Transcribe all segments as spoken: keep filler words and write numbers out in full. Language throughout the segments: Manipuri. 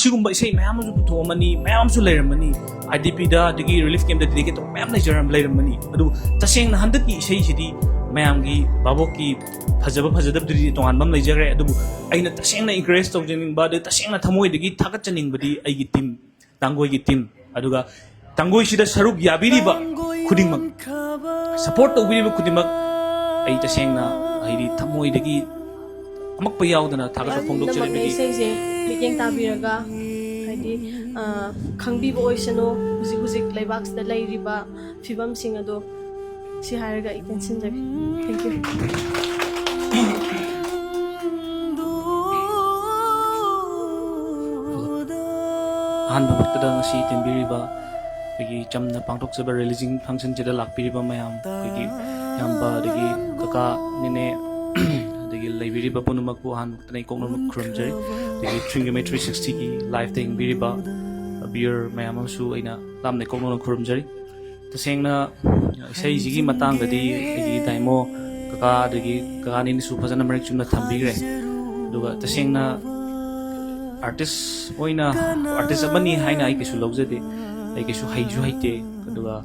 ꯁꯤꯒꯨꯝꯕ ꯏꯁꯩ ꯃꯌꯥꯝ ꯑꯃꯁꯨ ꯄꯨꯊꯣꯛꯑꯝꯃꯅꯤ, ꯃꯌꯥꯝ ꯑꯃꯁꯨ ꯂꯩꯔꯝꯃꯅꯤ, IDPꯗ ꯑꯗꯒꯤ relief campꯇ dedicate ꯇꯧꯕ ꯃꯌꯥꯝ ꯂꯩꯖꯔꯝ ꯂꯩꯔꯝꯃꯅꯤ꯫ ꯑꯗꯨ ꯇꯁꯦꯡꯅ ꯍꯟꯗꯛꯀꯤ ꯏꯁꯩꯁꯤꯗꯤ ꯃꯌꯥꯝꯒꯤ ꯚꯥꯕꯣꯛꯀꯤ ꯐꯖꯕ ꯐꯖꯗꯕꯗꯨꯗꯤ ꯇꯣꯉꯥꯟꯕ ꯑꯃ ꯂꯩꯖꯈ꯭ꯔꯦ꯫ ꯑꯗꯨꯕꯨ ꯑꯩꯅ ꯇꯁꯦꯡꯅ encourage ꯇꯧꯖꯅꯤꯡꯕ, ꯑꯗꯩ ꯇꯁꯦꯡꯅ ꯊꯃꯣꯏꯗꯒꯤ ꯊꯥꯒꯠꯆꯅꯤꯡꯕꯗꯤ ꯑꯩꯒꯤ team, ꯇꯥꯡꯒꯣꯏꯒꯤ team, ꯑꯗꯨꯒ ꯇꯥꯡꯒꯣꯏꯁꯤꯗ ꯁꯔꯨꯛ ꯌꯥꯕꯤꯔꯤꯕ ꯈꯨꯗꯤꯡꯃꯛ, support ꯇꯧꯕꯤꯔꯤꯕ ꯈꯨꯗꯤꯡꯃꯛ ꯑꯩ ꯇꯁꯦꯡꯅ, ꯍꯥꯏꯗꯤ, ꯊꯃꯣꯏꯗꯒꯤ ꯑꯃꯛꯄ ꯌꯥꯎꯗꯅ ꯊꯥꯒꯠꯄ ꯐꯣꯡꯗꯣꯛꯆꯔꯤ꯫ ꯄꯨꯝꯅꯃꯛꯅ ꯑꯗꯒꯤ ꯏꯁꯩꯁꯦ ꯃꯤꯠꯌꯦꯡ ꯇꯥꯕꯤꯔꯒ, ꯍꯥꯏꯗꯤ, ꯑ, ꯈꯪꯕꯤꯕ ꯑꯣꯏꯁꯅꯨ ꯍꯧꯖꯤꯛ ꯍꯧꯖꯤꯛ ꯂꯩꯕꯥꯛꯁꯤꯗ ꯂꯩꯔꯤꯕ ꯐꯤꯕꯝꯁꯤꯡ ꯑꯗꯣ꯫ ꯁꯤ ꯍꯥꯏꯔꯒ ꯑꯩ ꯇꯦꯟꯁꯤꯟꯖꯒꯦ꯫ Thank you꯫ ꯑꯍꯥꯟꯕꯃꯛꯇꯗ ꯉꯁꯤ ꯇꯤꯟꯕꯤꯔꯤꯕ ꯑꯩꯈꯣꯏꯒꯤ ꯆꯝꯅ ꯄꯥꯡꯊꯣꯛꯆꯕ releasing functionꯁꯤꯗ ꯂꯥꯛꯄꯤꯔꯤꯕ ꯃꯌꯥꯝ, ꯑꯩꯈꯣꯏꯒꯤ ꯏꯌꯥꯝꯕ, ꯑꯗꯒꯤ ꯀꯀꯥ, ꯅꯦꯅꯦ, ꯑꯗꯒꯤ ꯂꯩꯕꯤꯔꯤꯕ ꯄꯨꯝꯅꯃꯛꯄꯨ ꯑꯍꯥꯟꯕꯃꯛꯇꯗ ꯑꯩ ꯀꯣꯛꯅꯕ ꯈꯨꯔꯨꯝꯖꯔꯤ꯫ ꯑꯗꯒꯤ Three Game Three Sixtyꯒꯤ liveꯇ ꯌꯦꯡꯕꯤꯔꯤꯕ viewer ꯃꯌꯥꯝ ꯑꯃꯁꯨ ꯑꯩꯅ ꯂꯥꯞꯅ ꯀꯣꯛꯅꯅ ꯈꯨꯔꯨꯝꯖꯔꯤ꯫ ꯇꯁꯦꯡꯅ ꯏꯁꯩꯁꯤꯒꯤ ꯃꯇꯥꯡꯗꯗꯤ ꯑꯩꯒꯤ ꯗꯥꯏꯃꯣ ꯀꯀꯥ, ꯑꯗꯒꯤ ꯀꯀꯥ ꯅꯤꯅꯁꯨ ꯐꯖꯅ ꯃꯔꯤꯛ ꯆꯨꯝꯅ ꯊꯝꯕꯤꯈ꯭ꯔꯦ꯫ ꯑꯗꯨꯒ ꯇꯁꯦꯡꯅ artist ꯑꯣꯏꯅ, artist ꯑꯃꯅꯤ ꯍꯥꯏꯅ ꯑꯩ ꯀꯩꯁꯨ ꯂꯧꯖꯗꯦ, ꯑꯩ ꯀꯩꯁꯨ ꯍꯩꯁꯨ ꯍꯩꯇꯦ꯫ ꯑꯗꯨꯒ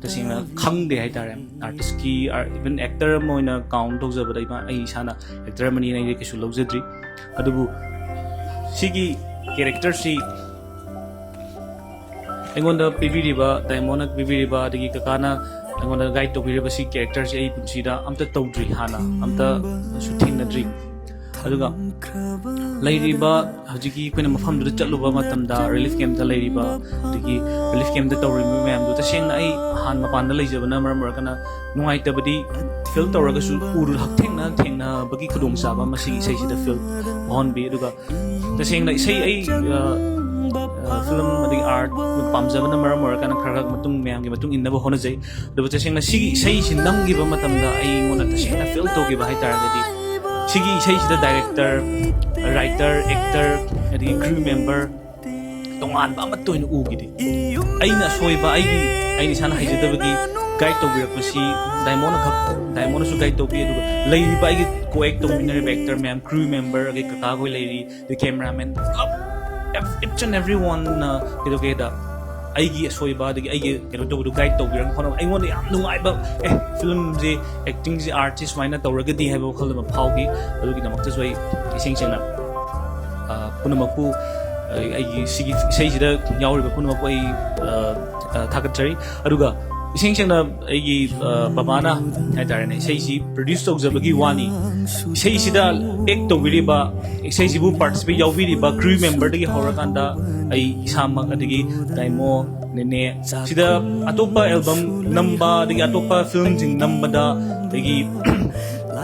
ꯇꯁꯦꯡꯅ ꯈꯪꯗꯦ ꯍꯥꯏꯇꯥꯔꯦ꯫ Artistꯀꯤ, even actor ꯑꯃ ꯑꯣꯏꯅ count ꯇꯧꯖꯕꯗ ꯏꯃꯥ, ꯑꯩ ꯏꯁꯥꯅ actor ꯑꯃꯅꯤꯅ ꯑꯩꯗꯤ ꯀꯩꯁꯨ ꯂꯧꯖꯗ꯭ꯔꯤ꯫ ꯑꯗꯨꯕꯨ ꯁꯤꯒꯤ characterꯁꯤ ꯑꯩꯉꯣꯟꯗ ꯄꯤꯕꯤꯔꯤꯕ, ꯗꯥꯏꯃꯣꯅ ꯄꯤꯕꯤꯔꯤꯕ, ꯑꯗꯒꯤ ꯀꯀꯥꯅ ꯑꯩꯉꯣꯟꯗ guide ꯇꯧꯕꯤꯔꯤꯕ ꯁꯤ characterꯁꯤ ꯑꯩ ꯄꯨꯟꯁꯤꯗ ꯑꯝꯇ ꯇꯧꯗ꯭ꯔꯤ, ꯍꯥꯟꯅ ꯑꯝꯇꯁꯨ ꯊꯦꯡꯅꯗ꯭ꯔꯤ꯫ ꯑꯗꯨꯒ ꯂꯩꯔꯤꯕ ꯍꯧꯖꯤꯛꯀꯤ ꯑꯩꯈꯣꯏꯅ ꯃꯐꯝꯗꯨꯗ ꯆꯠꯂꯨꯕ ꯃꯇꯝꯗ relief campꯇ ꯂꯩꯔꯤꯕ, ꯑꯗꯒꯤ relief campꯇ ꯇꯧꯔꯤꯕ ꯃꯌꯥꯝꯗꯨ ꯇꯁꯦꯡꯅ ꯑꯩ ꯍꯥꯟꯅ ꯃꯄꯥꯟꯗ ꯂꯩꯖꯕꯅ ꯃꯔꯝ ꯑꯣꯏꯔꯒꯅ ꯅꯨꯡꯉꯥꯏꯇꯕꯗꯤ feel ꯇꯧꯔꯒꯁꯨ ꯎꯔꯨ ꯍꯛꯊꯦꯡꯅ ꯊꯦꯡꯅꯕꯒꯤ ꯈꯨꯗꯣꯡꯆꯥꯕ ꯑꯃ ꯁꯤꯒꯤ ꯏꯁꯩꯁꯤꯗ feel ꯐꯥꯎꯍꯟꯕꯤ꯫ ꯑꯗꯨꯒ ꯇꯁꯦꯡꯅ ꯏꯁꯩ ꯑꯩ, ꯑ, ꯑ, film ꯑꯗꯒꯤ art ꯄꯥꯝꯖꯕꯅ ꯃꯔꯝ ꯑꯣꯏꯔꯀꯥꯟꯗ ꯈꯔ ꯈꯔ ꯃꯇꯨꯡ, ꯃꯌꯥꯝꯒꯤ ꯃꯇꯨꯡ ꯏꯟꯅꯕ ꯍꯣꯠꯅꯖꯩ꯫ ꯑꯗꯨꯕꯨ ꯇꯁꯦꯡꯅ ꯁꯤꯒꯤ ꯏꯁꯩꯁꯤ ꯅꯝꯈꯤꯕ ꯃꯇꯝꯗ ꯑꯩꯉꯣꯟꯗ ꯇꯁꯦꯡꯅ feel ꯇꯧꯈꯤꯕ ꯍꯥꯏꯇꯥꯔꯒꯗꯤ, ꯁꯤꯒꯤ ꯏꯁꯩꯁꯤꯗ director, writer, actor, ꯑꯗꯒꯤ crew member ꯇꯣꯉꯥꯟꯕ ꯑꯃꯠꯇ ꯑꯣꯏꯅ ꯎꯈꯤꯗꯦ꯫ ꯑꯩꯅ ꯑꯁꯣꯏꯕ, ꯑꯩꯒꯤ, ꯑꯩꯅ ꯏꯁꯥꯅ ꯍꯩꯖꯗꯕꯒꯤ guide ꯇꯧꯕꯤꯔꯛꯄꯁꯤ ꯗꯥꯏꯃꯣꯟꯅ ꯈꯛ, ꯗꯥꯏꯃꯣꯟꯅꯁꯨ guide ꯇꯧꯕꯤ, ꯑꯗꯨꯒ ꯂꯩꯔꯤꯕ ꯑꯩꯒꯤ co-act ꯇꯧꯃꯤꯟꯅꯔꯤꯕ actor ꯃꯌꯥꯝ, crew member, ꯑꯗꯒꯤ ꯀꯀꯥ ꯈꯣꯏ ꯂꯩꯔꯤ, ꯑꯗꯩ cameraman ꯄꯨꯂꯞ each and every one ꯅ ꯀꯩꯗꯧꯒꯦꯗ ꯑꯩꯒꯤ ꯑꯁꯣꯏꯕ ꯑꯗꯒꯤ ꯑꯩꯒꯤ ꯀꯩꯅꯣ ꯇꯧꯕꯗꯣ ꯒꯥꯏꯗ ꯇꯧꯕꯤꯔꯒ ꯍꯣꯠꯅꯕ ꯑꯩꯉꯣꯟꯗ ꯌꯥꯝ ꯅꯨꯡꯉꯥꯏꯕ, ꯑꯦ, ꯐꯤꯂꯝꯁꯦ, ꯑꯦꯛꯇꯤꯡꯁꯦ, ꯑꯥꯔꯠꯁꯦ ꯁꯨꯃꯥꯏꯅ ꯇꯧꯔꯒꯗꯤ ꯍꯥꯏꯕ ꯋꯥꯈꯜ ꯑꯃ ꯐꯥꯎꯈꯤ꯫ ꯑꯗꯨꯒꯤꯗꯃꯛꯇꯁꯨ ꯑꯩ ꯏꯁꯦꯡ ꯁꯦꯡꯅ, ꯑ, ꯄꯨꯝꯅꯃꯛꯄꯨ, ꯑ, ꯑꯩꯒꯤ ꯁꯤꯒꯤ ꯏꯁꯩꯁꯤꯗ ꯌꯥꯎꯔꯤꯕ ꯄꯨꯝꯅꯃꯛꯄꯨ ꯑꯩ, ꯑ, ꯑ, ꯊꯥꯒꯠꯆꯔꯤ꯫ ꯑꯗꯨꯒ ꯏꯁꯦꯡ ꯁꯦꯡꯅ ꯑꯩꯒꯤ, ꯑ, ꯕꯕꯥꯅ ꯍꯥꯏꯇꯥꯔꯦꯅꯦ, ꯏꯁꯩꯁꯤ ꯄ꯭ꯔꯣꯗ꯭ꯌꯨꯁ ꯇꯧꯖꯕꯒꯤ ꯋꯥꯅꯤ꯫ ꯏꯁꯩꯁꯤꯗ ꯑꯦꯛ ꯇꯧꯕꯤꯔꯤꯕ, ꯏꯁꯩꯁꯤꯕꯨ ꯄꯥꯔꯇꯤꯁꯤꯄꯦꯠ ꯌꯥꯎꯕꯤꯔꯤꯕ ꯀ꯭ꯔꯨ ꯃꯦꯝꯕꯔꯗꯒꯤ ꯍꯧꯔꯀꯥꯟꯗ ꯑꯩ ꯏꯁꯥꯃꯛ, ꯑꯗꯒꯤ ꯗꯥꯏꯃꯣ, ꯅꯦꯅꯦ, ꯁꯤꯗ ꯑꯇꯣꯞꯄ ꯑꯦꯜꯕꯝ ꯅꯝꯕ, ꯑꯗꯒꯤ ꯑꯇꯣꯞꯄ ꯐꯤꯂꯝꯁꯤꯡ ꯅꯝꯕꯗ, ꯑꯗꯒꯤ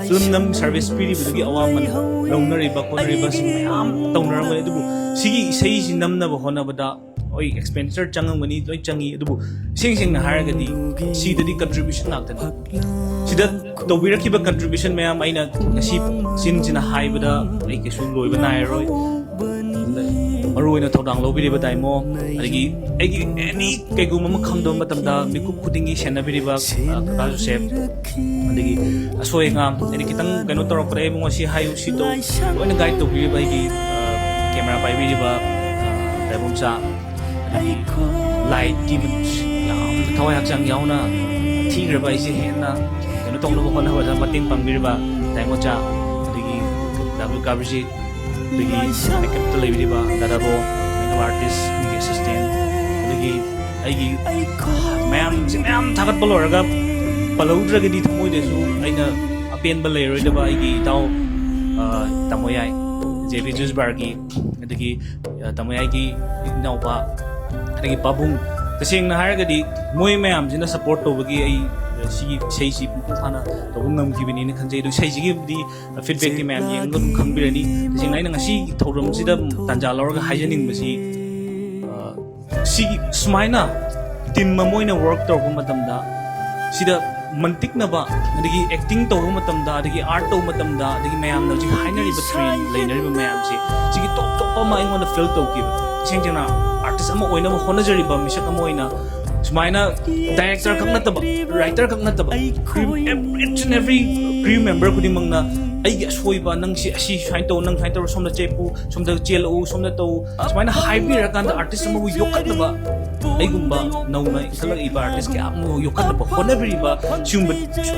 ꯐꯤꯂꯝ ꯅꯝ ꯁꯥꯔꯚꯤꯁ ꯄꯤꯔꯤꯕꯗꯨꯒꯤ ꯑꯋꯥꯃꯟ ꯂꯧꯅꯔꯤꯕ ꯈꯣꯠꯅꯔꯤꯕꯁꯤꯡ ꯃꯌꯥꯝ ꯇꯧꯅꯔꯝꯒꯅꯤ꯫ ꯑꯗꯨꯕꯨ ꯁꯤꯒꯤ ꯏꯁꯩꯁꯤ ꯅꯝꯅꯕ ꯍꯣꯠꯅꯕꯗ ꯍꯣꯏ, ꯑꯦꯛꯁꯄꯦꯟꯗꯤꯆꯔ ꯆꯪꯉꯝꯒꯅꯤ, ꯂꯣꯏ ꯆꯪꯉꯤ꯫ ꯑꯗꯨꯕꯨ ꯏꯁꯦꯡ ꯁꯦꯡꯅ ꯍꯥꯏꯔꯒꯗꯤ ꯁꯤꯗꯗꯤ ꯀꯟꯇ꯭ꯔꯤꯕ꯭ꯌꯨꯁꯟ ꯉꯥꯛꯇꯅꯤ꯫ ꯁꯤꯗ ꯇꯧꯕꯤꯔꯛꯈꯤꯕ ꯀꯟꯇ꯭ꯔꯤꯕ꯭ꯌꯨꯁꯟ ꯃꯌꯥꯝ, ꯑꯩꯅ ꯉꯁꯤ ꯆꯤꯟꯁꯤꯅ ꯍꯥꯏꯕꯗ ꯑꯩ ꯀꯩꯁꯨ ꯂꯣꯏꯕ ꯅꯥꯏꯔꯔꯣꯏ꯫ ꯃꯔꯨꯑꯣꯏꯅ ꯊꯧꯗꯥꯡ ꯂꯧꯕꯤꯔꯤꯕ ꯗꯥꯏꯃꯣ, ꯑꯗꯒꯤ ꯑꯩꯒꯤ ꯑꯦꯅꯤ ꯀꯩꯒꯨꯝꯕ ꯑꯃ ꯈꯪꯗꯕ ꯃꯇꯝꯗ ꯃꯤꯀꯨꯞ ꯈꯨꯗꯤꯡꯒꯤ ꯁꯦꯟꯅꯕꯤꯔꯤꯕ, ꯑ, ꯀꯀꯥ ꯖꯣꯁꯦꯞ, ꯑꯗꯒꯤ ꯑꯁꯣꯏ ꯑꯉꯥꯝ, ꯑꯩꯅ ꯈꯤꯇꯪ ꯀꯩꯅꯣ ꯇꯧꯔꯛꯄꯗ, "ꯑꯩꯕꯨ ꯉꯁꯤ ꯍꯥꯏꯌꯨ, ꯁꯤ ꯇꯧ", ꯂꯣꯏꯅ ꯒꯥꯏꯗ ꯇꯧꯕꯤꯔꯤꯕ ꯑꯩꯒꯤ, ꯑ, ꯀꯦꯃꯦꯔꯥ ꯄꯥꯏꯕꯤꯔꯤꯕ, ꯑ, ꯇꯥꯏꯕꯪꯆꯥ, ꯑꯗꯒꯤ ꯂꯥꯏꯠꯀꯤ ꯌꯥꯝꯅ ꯊꯋꯥꯏ ꯍꯛꯆꯥꯡ ꯌꯥꯎꯅ ꯊꯤꯈ꯭ꯔꯕ ꯑꯩꯁꯦ ꯍꯦꯟꯅ ꯀꯩꯅꯣ ꯇꯧꯅꯕ ꯍꯣꯠꯅꯕꯗ ꯃꯇꯦꯡ ꯄꯥꯡꯕꯤꯔꯤꯕ ꯇꯥꯏꯃꯣꯆꯥ, ꯑꯗꯒꯤ ꯗꯥꯕꯨ ꯀꯥꯕꯤꯔꯖꯤꯠ, ꯑꯗꯒꯤ ꯃꯦꯀꯞꯇ ꯂꯩꯕꯤꯔꯤꯕ ꯗꯥꯗꯥꯕꯣ, ꯃꯦꯀꯞ ꯑꯥꯔꯇꯤꯁ, ꯑꯩꯒꯤ ꯑꯦꯁꯤꯁꯇꯦꯟ, ꯑꯗꯒꯤ ꯑꯩꯒꯤ ꯃꯌꯥꯝꯁꯦ ꯃꯌꯥꯝ ꯊꯥꯒꯠꯄ ꯂꯣꯏꯔꯒ ꯄꯜꯍꯧꯗ꯭ꯔꯒꯗꯤ ꯊꯃꯣꯏꯗꯁꯨ ꯑꯩꯅ ꯑꯄꯦꯟꯕ ꯂꯩꯔꯣꯏꯗꯕ ꯑꯩꯒꯤ ꯏꯇꯥꯎ, ꯑ, ꯇꯥꯃꯣꯌꯥꯏ, ꯖꯦ ꯕꯤ ꯖꯨꯁ ꯕꯥꯔꯒꯤ, ꯑꯗꯒꯤ, ꯑ, ꯇꯥꯃꯣꯌꯥꯏꯒꯤ ꯏꯅꯥꯎꯄꯥ, ꯑꯗꯒꯤ ꯄꯥꯕꯨꯡ, ꯇꯁꯦꯡꯅ ꯍꯥꯏꯔꯒꯗꯤ ꯃꯣꯏ ꯃꯌꯥꯝꯁꯤꯅ ꯁꯞꯄꯣꯔꯠ ꯇꯧꯕꯒꯤ ꯑꯩ, ꯑ, ꯁꯤꯒꯤ ꯏꯁꯩꯁꯤ ꯃꯄꯨꯡ ꯐꯥꯅ ꯇꯧꯕ ꯉꯝꯈꯤꯕꯅꯤꯅ ꯈꯟꯖꯩ꯫ ꯑꯗꯣ ꯏꯁꯩꯁꯤꯒꯤꯕꯨꯗꯤ ꯐꯤꯗꯕꯦꯛꯇꯤ ꯃꯌꯥꯝ ꯌꯦꯡꯉꯒ ꯑꯗꯨꯝ ꯈꯪꯕꯤꯔꯅꯤ꯫ ꯇꯁꯦꯡꯅ ꯑꯩꯅ ꯉꯁꯤ ꯊꯧꯔꯝꯁꯤꯗ ꯇꯥꯟꯖꯥ ꯂꯧꯔꯒ ꯍꯥꯏꯖꯅꯤꯡꯕꯁꯤ, ꯑ, ꯁꯤꯒꯤ ꯁꯨꯃꯥꯏꯅ ꯇꯤꯝ ꯑꯃ ꯑꯣꯏꯅ ꯋꯥꯔꯛ ꯇꯧꯔꯛꯄ ꯃꯇꯝꯗ ꯁꯤꯗ ꯃꯟꯇꯤꯛꯅꯕ, ꯑꯗꯒꯤ ꯑꯦꯛꯇꯤꯡ ꯇꯧꯕ ꯃꯇꯝꯗ, ꯑꯗꯒꯤ ꯑꯥꯔꯠ ꯇꯧꯕ ꯃꯇꯝꯗ, ꯑꯗꯒꯤ ꯃꯌꯥꯝꯅ ꯍꯧꯖꯤꯛ ꯍꯥꯏꯅꯔꯤꯕ ꯇ꯭ꯔꯦꯟ ꯂꯩꯅꯔꯤꯕ ꯃꯌꯥꯝꯁꯦ, ꯁꯤꯒꯤ ꯇꯣꯞ ꯇꯣꯞꯄ ꯑꯃ ꯑꯩꯉꯣꯟꯗ ꯐꯤꯜ ꯇꯧꯈꯤꯕ꯫ ꯏꯁꯦꯡ ꯁꯦꯡꯅ ꯑꯥꯔꯇꯤꯁ ꯑꯃ ꯑꯣꯏꯅꯕ ꯍꯣꯠꯅꯖꯔꯤꯕ ꯃꯤꯁꯛ ꯑꯃ ꯑꯣꯏꯅ ꯁꯨꯃꯥꯏꯅ ꯗꯥꯏꯔꯦꯛꯇꯔ ꯈꯛ ꯅꯠꯇꯕ, ꯔꯥꯏꯇꯔ ꯈꯛ ꯅꯠꯇꯕ, crew, each and every crew member ꯈꯨꯗꯤꯡꯃꯛꯅ ꯑꯩꯒꯤ ꯑꯁꯣꯏꯕ, ꯅꯪ ꯁꯤ, ꯑꯁꯤ ꯁꯨꯃꯥꯏꯅ ꯇꯧ, ꯅꯪ ꯁꯨꯃꯥꯏꯅ ꯇꯧꯔ, ꯁꯣꯝꯗ ꯆꯦꯞꯄꯨ, ꯁꯣꯝꯗ ꯆꯦꯜꯂꯛꯎ, ꯁꯣꯝꯗ ꯇꯧ, ꯁꯨꯃꯥꯏꯅ ꯍꯥꯏꯕꯤꯔꯀꯥꯟꯗ ꯑꯥꯔꯇꯤꯁ ꯑꯃꯕꯨ ꯌꯣꯛꯈꯠꯅꯕ, ꯑꯩꯒꯨꯝꯕ ꯅꯧꯅ ꯏꯟꯈꯠꯂꯛꯏꯕ ꯑꯥꯔꯇꯤꯁ ꯀꯌꯥ ꯑꯃꯕꯨ ꯌꯣꯛꯈꯠꯅꯕ ꯍꯣꯠꯅꯕꯤꯔꯤꯕ ꯁꯤꯒꯨꯝꯕ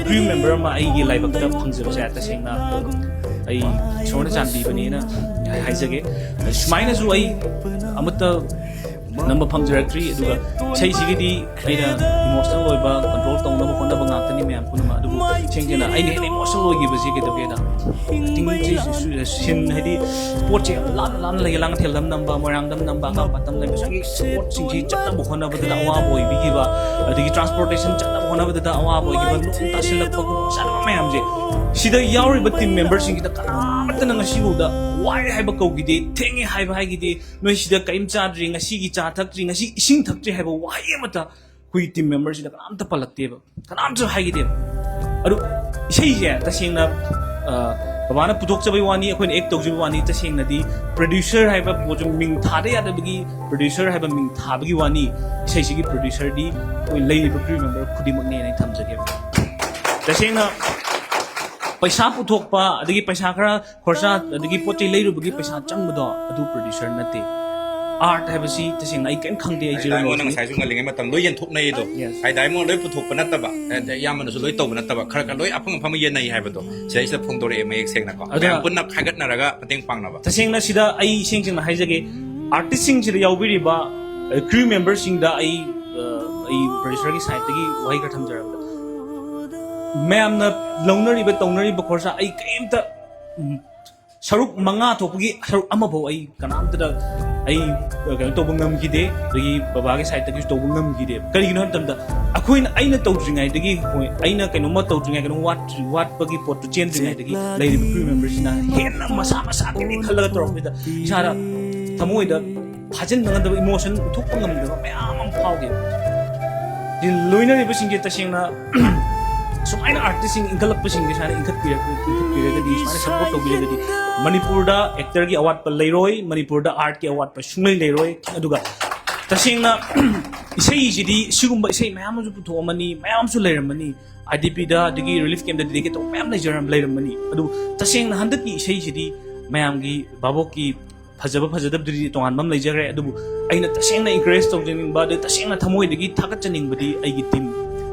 ꯀ꯭ꯔꯤꯌꯨ ꯃꯦꯝꯕꯔ ꯑꯃ ꯑꯩꯒꯤ ꯂꯥꯏꯕꯛꯇ ꯐꯪꯖꯕꯁꯦ ꯇꯁꯦꯡꯅ ꯑꯩ ꯏꯁꯣꯔꯅ ꯆꯥꯟꯕꯤꯕꯅꯦꯅ ꯍꯥꯏꯖꯒꯦ꯫ ꯁꯨꯃꯥꯏꯅꯁꯨ ꯑꯩ ꯑꯃꯠꯇ ꯅꯝꯕ ꯐꯪꯖꯔꯛꯇ꯭ꯔꯤ꯫ ꯑꯗꯨꯒ ꯏꯁꯩꯁꯤꯒꯤꯗꯤ ꯑꯩꯅ ꯏꯃꯣꯁꯅꯦꯜ ꯑꯣꯏꯕ ꯀꯟꯇ꯭ꯔꯣꯜ ꯇꯧꯅꯕ ꯍꯣꯠꯅꯕ ꯉꯥꯛꯇꯅꯤ ꯃꯌꯥꯝ ꯄꯨꯝꯅꯃꯛ꯫ ꯑꯗꯨꯕꯨ ꯁꯦꯡꯅ ꯑꯩꯅ ꯍꯦꯟꯅ ꯏꯃꯣꯁꯅꯦꯜ ꯑꯣꯏꯈꯤꯕꯁꯤ ꯀꯩꯗꯧꯒꯦꯗ, ꯁꯤꯟ ꯍꯥꯏꯗꯤ ꯄꯣꯠꯁꯦ ꯌꯥꯝ ꯂꯥꯞꯅ ꯂꯥꯞꯅ ꯂꯩꯒꯦ, ꯂꯥꯡꯉꯊꯦꯜꯗ ꯑꯃ ꯅꯝꯕ, ꯃꯣꯏꯔꯥꯡꯗ ꯑꯃ ꯅꯝꯕ, ꯑꯀꯥꯝꯄꯥꯠꯇ ꯑꯃ ꯅꯝꯕ, ꯉꯁꯥꯏꯒꯤ ꯄꯣꯠꯁꯤꯡꯁꯤ ꯆꯠꯅꯕ ꯍꯣꯠꯅꯕꯗꯨꯗ ꯑꯋꯥꯕ ꯑꯣꯏꯕꯤꯈꯤꯕ, ꯑꯗꯒꯤ ꯇ꯭ꯔꯥꯟꯁꯄꯣꯔꯇꯦꯁꯟ ꯆꯠꯅꯕ ꯍꯣꯠꯅꯕꯗꯨꯗ ꯑꯋꯥꯕ ꯑꯣꯏꯈꯤꯕ, ꯅꯣꯡ ꯇꯥꯁꯤꯜꯂꯛꯄ, ꯈꯨꯗꯣꯡ ꯆꯥꯗꯕ ꯃꯌꯥꯝꯁꯦ, ꯁꯤꯗ ꯌꯥꯎꯔꯤꯕ ꯇꯤꯝ ꯃꯦꯝꯕꯔꯁꯤꯡꯁꯤꯗ ꯀꯅꯥꯃꯠꯇꯅ ꯉꯁꯤꯐꯥꯎꯗ ꯋꯥꯏ ꯍꯥꯏꯕ ꯀꯧꯈꯤꯗꯦ, ꯊꯦꯡꯉꯦ ꯍꯥꯏꯕ ꯍꯥꯏꯈꯤꯗꯦ, ꯅꯣꯏ ꯁꯤꯗ ꯀꯔꯤꯝ ꯆꯥꯗ꯭ꯔꯤ, ꯉꯁꯤꯒꯤ ꯆꯥ ꯊꯛꯇ꯭ꯔꯤ, ꯉꯁꯤ ꯏꯁꯤꯡ ꯊꯛꯇ꯭ꯔꯤ ꯍꯥꯏꯕ ꯋꯥꯍꯩ ꯑꯃꯠꯇ ꯑꯩꯈꯣꯏꯒꯤ ꯇꯤꯝ ꯃꯦꯝꯕꯔꯁꯤꯗ ꯀꯅꯥꯝꯇ ꯄꯜꯂꯛꯇꯦꯕ, ꯀꯅꯥꯝꯇꯁꯨ ꯍꯥꯏꯈꯤꯗꯦꯕ꯫ ꯑꯗꯨ ꯏꯁꯩꯁꯦ ꯇꯁꯦꯡꯅ, ꯑ, ꯕꯕꯥꯅ ꯄꯨꯊꯣꯛꯆꯕꯩ ꯋꯥꯅꯤ, ꯑꯩꯈꯣꯏꯅ ꯑꯦꯛ ꯇꯧꯖꯕꯩ ꯋꯥꯅꯤ, ꯇꯁꯦꯡꯅꯗꯤ ꯄ꯭ꯔꯗ꯭ꯌꯨꯁꯔ ꯍꯥꯏꯕ ꯄꯣꯠꯁꯨ ꯃꯤꯡ ꯊꯥꯗ ꯌꯥꯗꯕꯒꯤ ꯄ꯭ꯔꯗ꯭ꯌꯨꯁꯔ ꯍꯥꯏꯕ ꯃꯤꯡ ꯊꯥꯕꯒꯤ ꯋꯥꯅꯤ꯫ ꯏꯁꯩꯁꯤꯒꯤ ꯄ꯭ꯔꯗ꯭ꯌꯨꯁꯔꯗꯤ ꯑꯩꯈꯣꯏ ꯂꯩꯔꯤꯕ ꯀ꯭ꯔꯤꯌꯨ ꯃꯦꯝꯕꯔ ꯈꯨꯗꯤꯡꯃꯛꯅꯦꯅ ꯑꯩ ꯊꯝꯖꯒꯦꯕ꯫ ꯇꯁꯦꯡꯅ ꯄꯩꯁꯥ ꯄꯨꯊꯣꯛꯄ, ꯑꯗꯒꯤ ꯄꯩꯁꯥ ꯈꯔ ꯈꯣꯔꯁꯥ, ꯑꯗꯒꯤ ꯄꯣꯠ ꯆꯩ ꯂꯩꯔꯨꯕꯒꯤ ꯄꯩꯁꯥ ꯆꯪꯕꯗꯣ, ꯑꯗꯨ ꯄ꯭ꯔꯗ꯭ꯌꯨꯁꯔ ꯅꯠꯇꯦ꯫ ꯑꯥꯔꯠ ꯍꯥꯏꯕꯁꯤ ꯇꯁꯦꯡꯅ ꯑꯩ ꯀꯔꯤꯝ ꯈꯪꯗꯦ, ꯑꯩ ꯍꯥꯏꯗꯤ ꯖꯤꯔꯣ ꯑꯩꯉꯣꯟꯗ ꯅꯣꯂꯦꯖꯅꯤ꯫ ꯉꯁꯥꯏꯁꯨ ꯉꯜꯂꯤꯉꯩ ꯃꯇꯝ ꯂꯣꯏ ꯌꯦꯟꯊꯣꯛꯅꯩ ꯑꯗꯣ꯫ Yes. ꯍꯥꯏꯗꯤ ꯑꯩꯉꯣꯟꯗ ꯂꯣꯏ ꯄꯨꯊꯣꯛꯄ ꯅꯠꯇꯕ, ꯍꯥꯏꯗꯤ ꯑꯌꯥꯝꯕꯅꯁꯨ ꯂꯣꯏ ꯇꯧꯕ ꯅꯠꯇꯕ, ꯈꯔ ꯈꯔ ꯂꯣꯏ ꯑꯐꯪ ꯑꯐꯪꯕ ꯌꯦꯟꯅꯩ ꯍꯥꯏꯕꯗꯣ ꯁꯤꯗꯩꯁꯤꯗ ꯐꯣꯡꯗꯣꯔꯛꯑꯦ ꯃꯌꯦꯛ ꯁꯦꯡꯅꯀꯣ꯫ ꯑꯗꯨꯅ ꯃꯌꯥꯝ ꯄꯨꯟꯅ ꯈꯥꯏꯒꯠꯅꯔꯒ ꯃꯇꯦꯡ ꯄꯥꯡꯅꯕ꯫ ꯇꯁꯦꯡꯅ ꯁꯤꯗ ꯑꯩ ꯏꯁꯦꯡ ꯁꯦꯡꯅ ꯍꯥꯏꯖꯒꯦ, ꯑꯥꯔꯇꯤꯁꯁꯤꯡꯁꯤꯗ ꯌꯥꯎꯕꯤꯔꯤꯕ, ꯑ, ꯀ꯭ꯔꯤꯌꯨ ꯃꯦꯝꯕꯔꯁꯤꯡꯗ ꯑꯩ, ꯑ, ꯑꯩ ꯄ꯭ꯔꯗ꯭ꯌꯨꯁꯔꯒꯤ ꯁꯥꯏꯠꯇꯒꯤ ꯋꯥꯍꯩ ꯈꯔ ꯊꯝꯖꯔꯕꯗ, ꯃꯌꯥꯝꯅ ꯂꯧꯅꯔꯤꯕ ꯇꯧꯅꯔꯤꯕ ꯈꯣꯔꯁꯥ ꯑꯩ ꯀꯔꯤꯝꯇ, ꯎꯝ, ꯁꯔꯨꯛ ꯃꯉꯥ ꯊꯣꯛꯄꯒꯤ ꯁꯔꯨꯛ ꯑꯃꯐꯥꯎ ꯑꯩ ꯀꯅꯥꯝꯇꯗ ꯑꯩ, ꯑ, ꯀꯩꯅꯣ ꯇꯧꯕ ꯉꯝꯈꯤꯗꯦ, ꯑꯗꯒꯤ ꯕꯕꯥꯒꯤ ꯁꯥꯏꯠꯇꯒꯤꯁꯨ ꯇꯧꯕ ꯉꯝꯈꯤꯗꯦ꯫ ꯀꯔꯤꯒꯤꯅꯣ ꯍꯥꯏꯕ ꯃꯇꯝꯗ ꯑꯩꯈꯣꯏꯅ, ꯑꯩꯅ ꯇꯧꯗ꯭ꯔꯤꯉꯩꯗꯒꯤ, ꯍꯣꯏ, ꯑꯩꯅ ꯀꯩꯅꯣꯝꯃ ꯇꯧꯗ꯭ꯔꯤꯉꯩ, ꯀꯩꯅꯣꯝ ꯋꯥꯠꯇ꯭ꯔꯤ-, ꯋꯥꯠꯄꯒꯤ ꯄꯣꯠꯇꯨ ꯆꯦꯟꯗ꯭ꯔꯤꯉꯩꯗꯒꯤ ꯂꯩꯔꯤꯕ ꯀ꯭ꯔꯤꯌꯨ ꯃꯦꯝꯕꯔꯁꯤꯅ ꯍꯦꯟꯅ ꯃꯁꯥ ꯃꯁꯥꯒꯤꯅꯤ ꯈꯜꯂꯒ ꯇꯧꯔꯛꯄꯁꯤꯗ ꯏꯁꯥꯗ ꯊꯃꯣꯏꯗ ꯐꯥꯖꯤꯟꯕ ꯉꯝꯗꯕ, ꯏꯃꯣꯁꯟ ꯎꯠꯊꯣꯛꯄ ꯉꯝꯗꯕ ꯃꯌꯥꯝ ꯑꯃ ꯐꯥꯎꯈꯤ꯫ ꯁꯤ ꯂꯣꯏꯅꯔꯤꯕꯁꯤꯡꯁꯦ ꯇꯁꯦꯡꯅ ꯁꯨꯃꯥꯏꯅ ꯑꯥꯔꯇꯤꯁꯁꯤꯡ ꯏꯟꯈꯠꯂꯛꯄꯁꯤꯡꯁꯦ ꯁꯨꯃꯥꯏꯅ ꯏꯟꯈꯠꯄꯤꯔꯛ-, ꯏꯟꯈꯠꯄꯤꯔꯒꯗꯤ, ꯁꯨꯃꯥꯏꯅ ꯁꯞꯄꯣꯔꯠ ꯇꯧꯕꯤꯔꯒꯗꯤ ꯃꯅꯤꯄꯨꯔꯗ ꯑꯦꯛꯇꯔꯒꯤ ꯑꯋꯥꯠꯄ ꯂꯩꯔꯣꯏ, ꯃꯅꯤꯄꯨꯔꯗ ꯑꯥꯔꯠꯀꯤ ꯑꯋꯥꯠꯄ ꯁꯨꯡꯂꯩ ꯂꯩꯔꯣꯏ꯫ ꯑꯗꯨꯒ ꯇꯁꯦꯡꯅ ꯏꯁꯩꯁꯤꯗꯤ ꯁꯤꯒꯨꯝꯕ ꯏꯁꯩ ꯃꯌꯥꯝ ꯑꯃꯁꯨ ꯄꯨꯊꯣꯛꯑꯝꯃꯅꯤ, ꯃꯌꯥꯝ ꯑꯃꯁꯨ ꯂꯩꯔꯝꯃꯅꯤ, ꯑꯥꯏ ꯗꯤ ꯄꯤꯗ ꯑꯗꯒꯤ ꯔꯤꯂꯤꯐ ꯀꯦꯝꯞꯇ ꯗꯦꯗꯤꯀꯦꯠ ꯇꯧꯕ ꯃꯌꯥꯝ ꯂꯩꯖꯔꯝ ꯂꯩꯔꯝꯃꯅꯤ꯫ ꯑꯗꯨ ꯇꯁꯦꯡꯅ ꯍꯟꯗꯛꯀꯤ ꯏꯁꯩꯁꯤꯗꯤ ꯃꯌꯥꯝꯒꯤ ꯚꯥꯕꯣꯛꯀꯤ ꯐꯖꯕ ꯐꯖꯗꯕꯗꯨꯗꯤ ꯇꯣꯉꯥꯟꯕ ꯑꯃ ꯂꯩꯖꯈ꯭ꯔꯦ꯫ ꯑꯗꯨꯕꯨ ꯑꯩꯅ ꯇꯁꯦꯡꯅ ꯏꯟꯀꯔꯦꯖ ꯇꯧꯖꯅꯤꯡꯕ, ꯑꯗꯨ ꯇꯁꯦꯡꯅ ꯊꯃꯣꯏꯗꯒꯤ ꯊꯥꯒꯠꯆꯅꯤꯡꯕꯗꯤ ꯑꯩꯒꯤ ꯇꯤꯝ,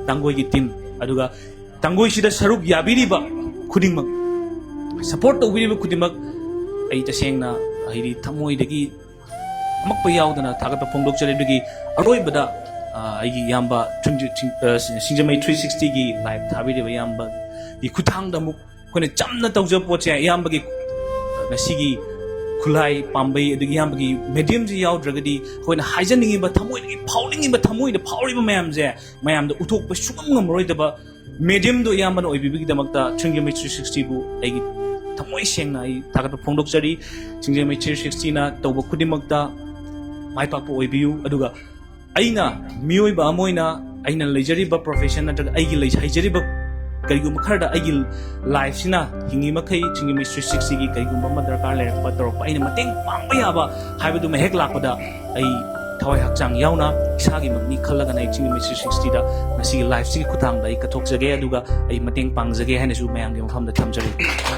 ꯇꯥꯡꯒꯣꯏꯒꯤ ꯇꯤꯝ, ꯑꯗꯨꯒ ꯇꯥꯡꯒꯣꯏꯁꯤꯗ ꯁꯔꯨꯛ ꯌꯥꯕꯤꯔꯤꯕ ꯈꯨꯗꯤꯡꯃꯛ, ꯁꯄꯣꯔꯠ ꯇꯧꯕꯤꯔꯤꯕ ꯈꯨꯗꯤꯡꯃꯛ ꯑꯩ ꯇꯁꯦꯡꯅ ꯍꯥꯏꯗꯤ ꯊꯃꯣꯏꯗꯒꯤ ꯑꯃꯛꯄ ꯌꯥꯎꯗꯅ ꯊꯥꯒꯠꯄ ꯐꯣꯡꯗꯣꯛꯆꯔꯤ꯫ ꯑꯗꯨꯒꯤ ꯑꯔꯣꯏꯕꯗ, ꯑ, ꯑꯩꯒꯤ ꯏꯌꯥꯝꯕ ꯊꯨꯝꯖꯤ-, ꯊꯤꯡ-, ꯑ, ꯁꯤꯡꯖꯃꯩ ꯊ꯭ꯔꯤ ꯁꯤꯛꯁꯇꯤꯒꯤ ꯂꯥꯏꯚ ꯊꯥꯕꯤꯔꯤꯕ ꯏꯌꯥꯝꯕꯒꯤ ꯈꯨꯠꯊꯥꯡꯗ ꯑꯃꯨꯛ ꯑꯩꯈꯣꯏꯅ ꯆꯝꯅ ꯇꯧꯖꯕ ꯄꯣꯠꯁꯦ ꯏꯌꯥꯝꯕꯒꯤ ꯉꯁꯤꯒꯤ ꯈꯨꯠꯂꯥꯏ ꯄꯥꯝꯕꯩ ꯑꯗꯒꯤ ꯏꯌꯥꯝꯕꯒꯤ ꯃꯦꯗꯤꯌꯝꯁꯤ ꯌꯥꯎꯗ꯭ꯔꯒꯗꯤ ꯑꯩꯈꯣꯏꯅ ꯍꯥꯏꯖꯅꯤꯡꯉꯤꯕ ꯊꯃꯣꯏꯗꯒꯤ ꯐꯥꯎꯅꯤꯡꯉꯤꯕ ꯊꯃꯣꯏꯗ ꯐꯥꯎꯔꯤꯕ ꯃꯌꯥꯝꯁꯦ ꯃꯌꯥꯝꯗ ꯎꯠꯊꯣꯛꯄ ꯁꯨꯡꯉꯝ ꯉꯝꯃꯔꯣꯏꯗꯕ ꯃꯦꯗꯤꯌꯝꯗꯣ ꯏꯌꯥꯝꯕꯅ ꯑꯣꯏꯕꯤꯕꯒꯤꯗꯃꯛꯇ ꯁꯤꯡꯖꯃꯩ ꯊ꯭ꯔꯤ ꯁꯤꯛꯁꯇꯤꯕꯨ ꯑꯩꯒꯤ ꯊꯃꯣꯏ ꯁꯦꯡꯅ ꯑꯩ ꯊꯥꯒꯠꯄ ꯐꯣꯡꯗꯣꯛꯆꯔꯤ꯫ ꯁꯤꯡꯖꯃꯩ ꯊ꯭ꯔꯤ ꯁꯤꯛꯁꯇꯤꯅ ꯇꯧꯕ ꯈꯨꯗꯤꯡꯃꯛꯇ ꯃꯥꯏ ꯄꯥꯛꯄ ꯑꯣꯏꯕꯤꯌꯨ꯫ ꯑꯗꯨꯒ ꯑꯩꯅ ꯃꯤꯑꯣꯏꯕ ꯑꯃ ꯑꯣꯏꯅ ꯑꯩꯅ ꯂꯩꯖꯔꯤꯕ ꯄ꯭ꯔꯣꯐꯦꯁꯟ ꯅꯠꯇ꯭ꯔꯒ ꯑꯩꯒꯤ ꯂꯩ-, ꯍꯩꯖꯔꯤꯕ ꯀꯔꯤꯒꯨꯝꯕ ꯈꯔꯗ ꯑꯩꯒꯤ ꯂꯥꯏꯐꯁꯤꯅ ꯍꯤꯡꯉꯤ ꯃꯈꯩ ꯁꯤꯡꯖꯃꯩ ꯊ꯭ꯔꯤ ꯁꯤꯛꯁꯇꯤꯒꯤ ꯀꯔꯤꯒꯨꯝꯕ ꯑꯃ ꯗꯔꯀꯥꯔ ꯂꯩꯔꯛꯄ ꯇꯧꯔꯛꯄ ꯑꯩꯅ ꯃꯇꯦꯡ ꯄꯥꯡꯕ ꯌꯥꯕ ꯍꯥꯏꯕꯗꯨꯃ ꯍꯦꯛ ꯂꯥꯛꯄꯗ ꯑꯩ ꯊꯋꯥꯏ ꯍꯛꯆꯥꯡ ꯌꯥꯎꯅ ꯏꯁꯥꯒꯤꯃꯛꯅꯤ ꯈꯜꯂꯒꯅ ꯑꯩ ꯁꯤꯡꯖꯃꯩ ꯊ꯭ꯔꯤ ꯁꯤꯛꯁꯇꯤꯗ ꯉꯁꯤꯒꯤ ꯂꯥꯏꯐꯁꯤꯒꯤ ꯈꯨꯠꯊꯥꯡꯗ ꯑꯩ ꯀꯠꯊꯣꯛꯆꯒꯦ, ꯑꯗꯨꯒ ꯑꯩ ꯃꯇꯦꯡ ꯄꯥꯡꯖꯒꯦ ꯍꯥꯏꯅꯁꯨ ꯃꯌꯥꯝꯒꯤ ꯃꯐꯝꯗ ꯊꯝꯖꯔꯤ꯫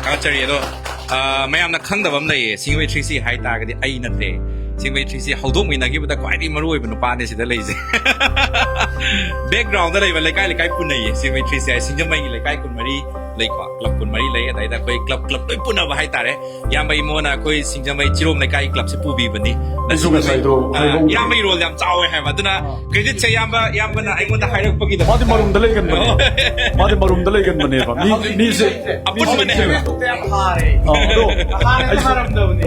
ꯊꯥꯒꯠꯆꯔꯤ꯫ ꯑꯗꯣ, ꯑ, ꯃꯌꯥꯝꯅ ꯈꯪꯗꯕ ꯑꯃ ꯂꯩꯌꯦ, ꯁꯤꯡꯖꯃꯩ ꯊ꯭ꯔꯤ ꯁꯤꯛꯁꯇꯤ ꯍꯥꯏ ꯇꯥꯔꯒꯗꯤ ꯑꯩ ꯅꯠꯇꯦ꯫ ꯁꯤꯡꯖꯃꯩ ꯊ꯭ꯔꯤ ꯁꯤꯛꯁꯇꯤ ꯍꯧꯗꯣꯛꯃꯤꯟꯅꯈꯤꯕꯗ ꯈ꯭ꯋꯥꯏꯗꯒꯤ ꯃꯔꯨ ꯑꯣꯏꯕ ꯅꯨꯄꯥꯅꯦ ꯁꯤꯗ ꯂꯩꯁꯦ꯫ ꯕꯦꯛꯒ꯭ꯔꯥꯎꯟꯗ ꯂꯩꯕ ꯂꯩꯀꯥꯏ ꯂꯩꯀꯥꯏ ꯄꯨꯅꯩꯌꯦ꯫ ꯁꯤꯡꯖꯃꯩ ꯊ꯭ꯔꯤ ꯁꯤꯛꯁꯇꯤ ꯍꯥꯏ ꯁꯤꯡꯖꯃꯩꯒꯤ ꯂꯩꯀꯥꯏ ꯀꯨꯟꯃꯔꯤ ꯂꯩꯀꯣ, ꯀ꯭ꯂꯕ ꯀꯨꯟꯃꯔꯤ ꯂꯩ, ꯑꯗꯩꯗ ꯑꯩꯈꯣꯏ ꯀ꯭ꯂꯕ, ꯀ꯭ꯂꯕ ꯂꯣꯏ ꯄꯨꯅꯕ ꯍꯥꯏꯇꯥꯔꯦ꯫ ꯏꯌꯥꯝꯕ ꯏꯃꯣꯅ ꯑꯩꯈꯣꯏ ꯁꯤꯡꯖꯃꯩ ꯆꯤꯔꯣꯝ ꯂꯩꯀꯥꯏ ꯀ꯭ꯂꯕꯁꯦ ꯄꯨꯕꯤꯕꯅꯤ꯫ ꯑꯩꯁꯨ ꯉꯁꯥꯏꯗꯣ ꯑ, ꯍꯥꯏꯍꯧꯗꯦ꯫ ꯏꯌꯥꯝꯕꯒꯤ ꯔꯣꯜ ꯌꯥꯝ ꯆꯥꯎꯋꯦ ꯍꯥꯏꯕ꯫ ꯑꯗꯨꯅ ꯑ꯫ ꯀ꯭ꯔꯦꯗꯤꯠꯁꯦ ꯏꯌꯥꯝꯕ, ꯏꯌꯥꯝꯕꯅ ꯑꯩꯉꯣꯟꯗ ꯍꯥꯏꯔꯛꯄꯒꯤꯗꯃꯛ꯫ ꯃꯥꯗꯤ ꯃꯔꯨꯝꯗ ꯂꯩꯒꯟꯕꯅꯦ꯫ ꯑꯣ꯫ ꯃꯥꯗꯤ ꯃꯔꯨꯝꯗ ꯂꯩꯒꯟꯕꯅꯦꯕ꯫ ꯃꯤ, ꯃꯤꯁꯦ, ꯑꯄꯨꯟꯕꯅꯦ ꯃꯤꯁꯦ ꯍꯥꯏꯕ꯫ ꯑ, ꯑꯗꯣ, ꯑꯩꯁꯨ,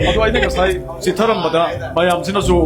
ꯑꯗꯣ ꯑꯩꯅ ꯉꯁꯥꯏ ꯆꯤꯊꯔꯝꯕꯗ ꯃꯌꯥꯝꯁꯤꯅꯁꯨ